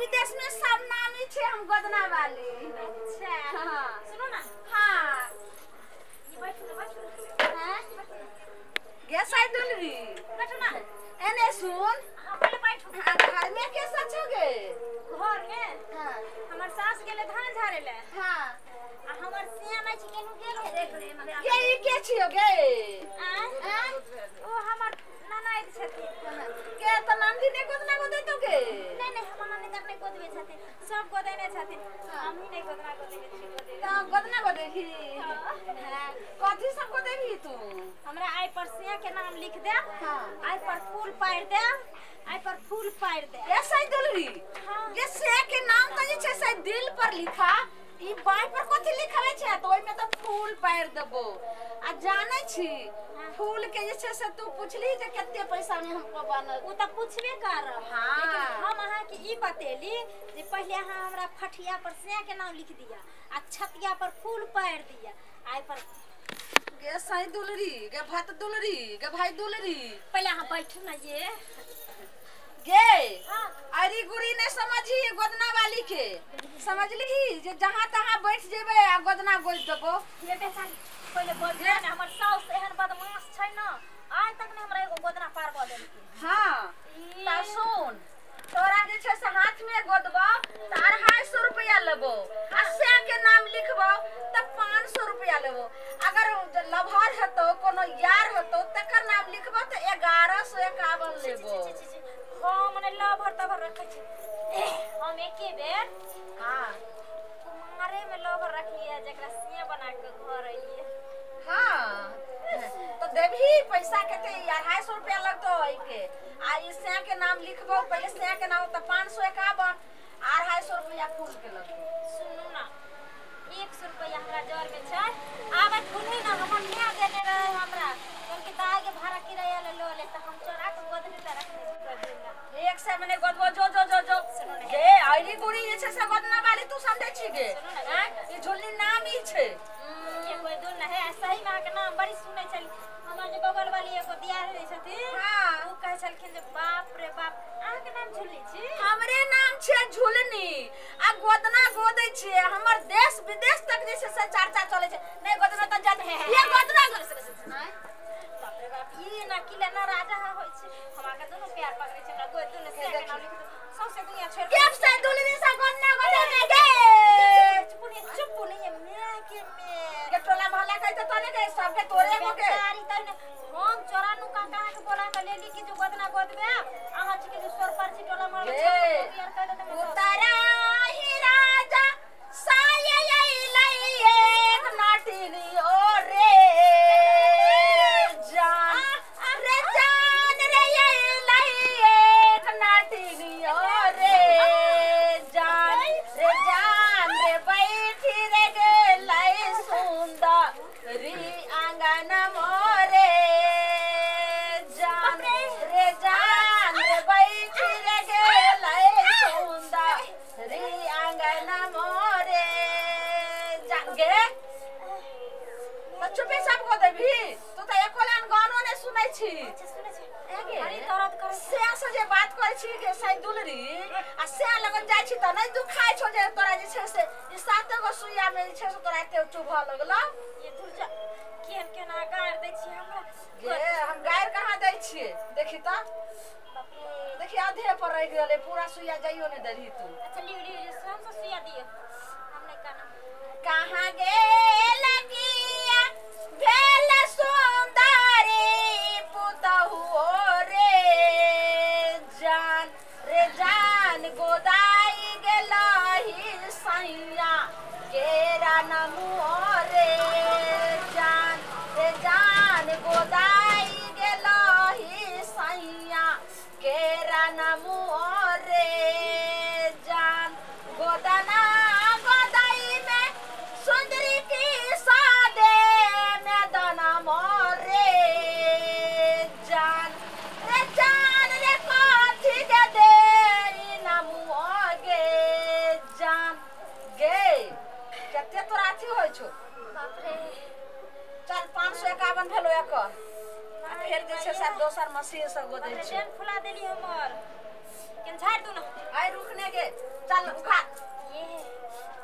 विदेश में सब नामी छे हम गोदना वाली। अच्छा हाँ सुनो ना। हाँ ये बैठो ना बैठो। हां गे साई दुलरी बैठो ना। एने सुन। हां पहले बैठो। हां घर में कैसा छोगे? घर में हां हमर सास गेले धान झारे ले। हां आ हमर सिया नै छी केनु गेल हे गे ई के छियो गे? आ ओ हमर ननैद छथिन। के त नंदी ने गोदना गोदैतो गे? नहीं नहीं हमर ननैद नै गोदबे छथिन, सब गोदैने छथिन, हमही नै गोदना गोदैने छी। गोदे त गोदना गोदेही? हां कथी सब गोदेबी तू? हमरा आई पर सिया के नाम लिख दे। हां आई पर फूल पार दे, आई पर फूल पार दे। ए साई दुलरी ये सिया के नाम त जे छै से दिल पर लिखा, ई बाई पर कथी लिखावे छै त ओइ में त फूल पार देबो। आ जानै छी फूल के जे छै से तू पुछली जे कते पैसा में हमको बनल? उ त पुछबे करब। हां लेकिन हम अहाँ के ई बतेली जे पहले अहाँ हमरा फटिया पर सिया के नाम लिख दिया आ छतिया पर फूल पार दिया आई पर। गे साई दुलरी गे भात दुलरी गे भाई दुलरी पहले अहाँ बैठू ना ये गे। हां अरी गुरी ने समझी गोदना वाली के समझली जे जहां तहां बैठ जेबे आ गोदना गोद देबो। ये बेचारी पहले बोल ना हमर साउस एहन बदमाश छै ना आज तक ने हमरा एगो गोदना पार क देलखिन। हां त सुन तोरा जे छै से हाथ में गोदबो त 250 रुपया लेबो आ से के नाम लिखबो त 500 रुपया लेबो। अगर लभर हेतो कोनो यार हेतो तकर नाम लिखबो त 1151 लेबो। हम ने लभर तभर रखै छी हम एके बेर। हां कुमारे में लभर रखलिए जेकरा सिया बना के घर अइलिए। हां तो देबही पैसा कते? 250 रुपया लगतो एके आ ई सिया के नाम लिखबो पहले सिया के नाम त 551 250 रुपया फूल के लगतो। सुनू ना 100 रुपया हमरा जर में छै आबे खुली ना हमर my देने रहे हमरा कहलके दाय के भाड़ा किराया ले लो ले त हम चोरा के गोदने त रखने छी। एक से मने गोदबो जो जो जो जो गे आइली गुरी जे छै से गोदना वाली तू समझै छी गे? हैं ई झुल्ली नाम ई छै ये कोई दूर न है। सही मां के नाम बड़ी सुनै छली हमर जे बगल वाली एगो दियार रहै छथिन। हां उ कहै छलखिन जे बाप रे बाप अहाँ के नाम झुल्ली छी? हमरे नाम छै झुलनी आ गोदना गोदै छियै हमर देश विदेश तक जे छै से चर्चा चलै छै। नै गोदना त जात ये गोदना बाप रे बाप ई ना किला ना राजा होय छै हमरा के दोनों प्यार पकड़ै छै हमरा गोद दोनों से के नाम लिख दो सौसे दुनिया छोड़ के से दुलनी से गोदना गोदै में गे। चुप नहीं चुप नहीं मैं के मैं के टोला मोहल्ला कहै त तने के सबके तोरे हो के बेचारी त हम चोरा नु का कहा के बोला के लेली कि जो गोदना गोदबे अहाँ छी के जो सोर पर छी टोला मोहल्ला यार कह देते उतारा ही राजा साये लई एक नाटिनी ओ रे जान रे जान रे ये लई एक नाटिनी ओ रे जान रे जान रे बैठी रे गेलै सुंदरी आंगन मोरे जान रे जान रे बैठी रे गेलै सुंदरी आंगन मोरे जान गे। चुपे सब को देबी तू त एको लाइन गानो नै सुनै छी। अच्छा सुनै छी अरे दर्द करै से से जे बात करै छी के साई दुलरी आ से लगन जाय छी त नै दुखाय छो जे तोरा जे छै से ई सात गो सुइया में जे छै से तोरा एते चुभऽ लगलो। ये दुर्जा केहन केना गार दै छी हमरा गे। हम गार कहाँ दै छियै देखी त देखी आधे पर रह गेलै पूरा सुइया जाइयो नै देलही तू। अच्छा लियो लियो हम सब सुइया दियो हम नै काना। कहाँ गेल भेल सुंदरी पुतहु रे जान रे जान गोदाई गेलही सैया केरा नमु रे जान रे जान गोदाई गेलही सैया केरा नमु रे जान गोदना गोदाई में सुंदरी की सादे मैदाना मोरे जान रे जान रे काथी के दे नमु गे जान गे। कते तोरा अथी होइ छौ? बाप रे चल 551 भेलो एकर आ फेर जे छै से दोसर मशीन से गोदै छै। फुला देली हमर केन झाड़ दू ना। आइ रुकने गे चल उठा। ये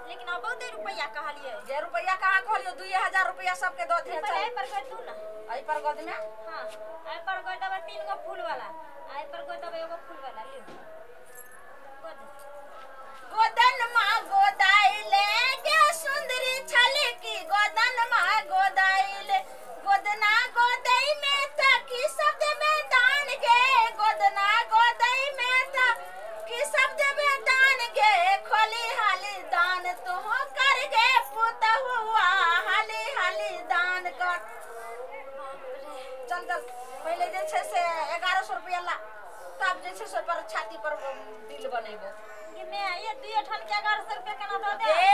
लेकिन अब बहुत रुपया कहलिए। जे रुपया कहां कहलियो? 2000 रुपया सबके दऽ दिहे। चल एहि पर गोद दू ना। एहि पर गोद में? हां एहि पर गोद देबै 3 गो फूल वाला, एहि पर गोद देबै एगो फूल वाला। लियो गोद। गोदन मा गोदाइले गे सुंदरी छली की गोदन मा गोदाइले गोदना गोदई में त की शब्द में दान गे गोदना गोदई में त की शब्द में दान गे खोली हाली दान तो कर गे पुतहुआ हाली हाली दान कर। चल चल पहले जे छै से 1100 रुपया ला तब जे छै से पर छाती पर दिल बनेबो। मैं ये दुई ठन के 1100 रुपया केना दऽ दे? ए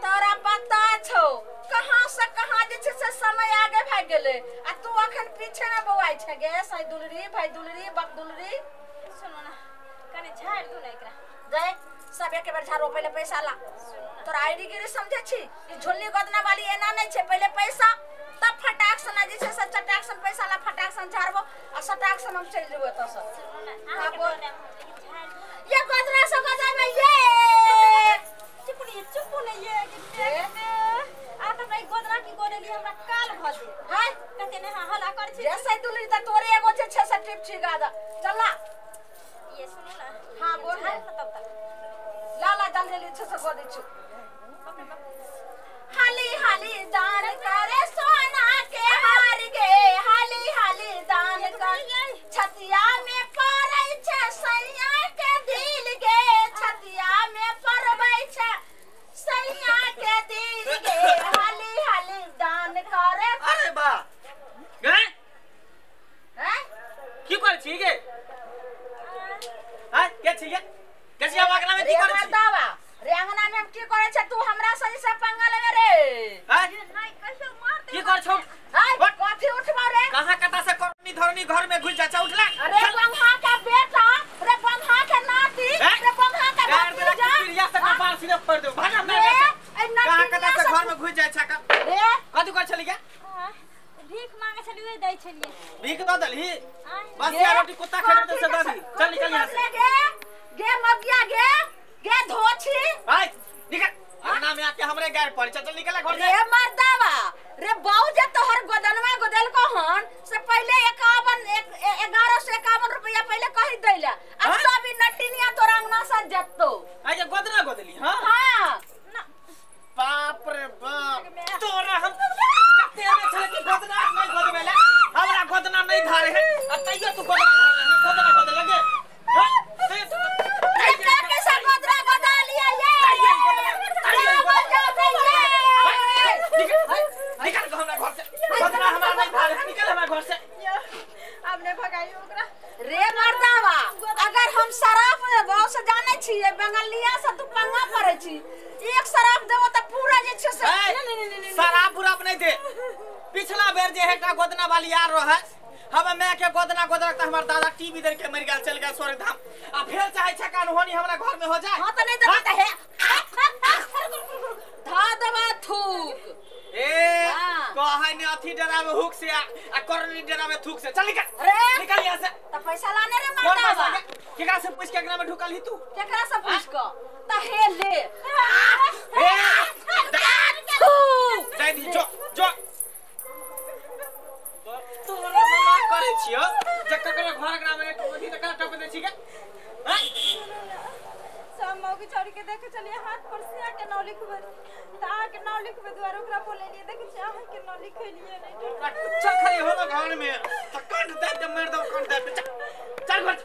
तोरा पता छौ कहां से कहां जे छै से समय आगे भाग गेलै आ तू अखन पीछे में बौआइ छै गे। साई दुलरी भाई दुलरी बक दुलरी। सुनो ना कने झाड़ दू ना एकरा। जाय सब एक बेर झाड़ो पहले पैसा ला। तोरा आईडी गिरी समझे छी? ई झुल्ली गोदना वाली एना नहीं छै, पहले पैसा तब फटाक से ना जे छै से चटाक से पैसा ला फटाक से झाड़बो आ सटाक से हम चलि जेबो एतऽ से। सुनो ना अहाँ के दऽ देब लेकिन झाड़ दू ना। ये गोदना से गोदा में ये चुप नहीं चुप नहीं ये कि आ त भाई गोदना की गोदेली हमरा काल भ दे। हाय कते ने हां हला कर छी। जैसे दुलरी त तोरे एगो छै 6 से टिप छी गादा। चल ला ये सुनो ना। हां बोल ना तब तक ला ला जल्दी जल्दी 6 से गोदी छु। हाली हाली दान करे सोना के हार गे हाली हाली दान कर छतिया में पड़ै छै सैया के दिल गे छतिया में पड़बै छै सैया के दिल गे हाली हाली दान करे। अरे बा गे हैं की करै छी गे? हां के छी गे? के छी अंगना में की करै छी? रे अंगना में हम की करै छै? तू हमरा सही से पंगा लेबे रे। हां नहीं कैसे मारते की कर छौ? हाय कथी उठबो रे? कहां कता से करनी धरनी घर में घुस जा छ उठला। अरे बंहा का बेटा रे बंहा के नाती रे बंहा का भतीजा पिरिया से कपार सीधे फोड़ देबो। भाग हमरा ए कहां कता से घर में घुस जा छ का रे? कथी कर छली गे? भीख मांगे छलिए दै छलिए। भीख दऽ देलही? बस यार रोटी कुत्ता खेने से दऽ दी। चल निकल यहां से। गे गे मगिया गे गे धोछी। हाय निकल अंगना में आके हमरे गार पर चल चल निकल घर से। रे मर्दावा रे बहु जे तोहर गोदनवा गोदल को हन से पहले 1151 रुपया पहले कहि दैला आ सब ई नटिनिया तोर अंगना से जत्तो। आ जे गोदना गोदली। हां हां ना बाप रे बाप तोरा हम कते ने छले कि गोदना नहीं गोदबेला हमरा गोदना नहीं धारे है आ तैयो तू गोदना धारे है गोदना गोद लगे। हां कैसा गोदरा गोदा लिया ये निकल हमरा घर से गोदना हमरा नहीं धारे है निकल हमरा घर से। अब ने भगाई ओकरा। रे मर्दावा अगर हम शराब देबो से जानै छियै बंगलिया से तू पंगा पड़ै छी एक शराब देबो त पूरा जे छै से शराब बुराब नहीं दे। पिछला बेर जे एकटा गोदना वाली यार रहे हम मैं के गोदना गोदना त हमर दादा टीवी देख के मर गेल चल गेल स्वर्ग धाम आ फेर चाहे छै कानहोनी हमरा घर में हो जाए। हां त नहीं देबो त हे धा देबा थूक। ए कहै ने अथी डरावे हुक से आ करनी डरावे थूक से। चल निकल रे निकल यहां से। त पैसा लाने रे मर्दावा केकरा से पूछ के अंगना में ढुकल ही तू? केकरा से पूछ के त हे ले ए जाय दी जो जो तोरा मना करै छियो जे ककरो घर अंगना में अथी त करा टप दै छी के? हां सब मौकी छोड़ के देखे चलिए हाथ पर से आके नाव लिखबे त आके नाव लिखबे द्वारा ओकरा बोलेलिए देखे छी अहाँ के नाव लिखेलिए नहीं कुच्चा खड़े हो ना घर में त कंठ दे दे मार दो कंठ दे। चल घर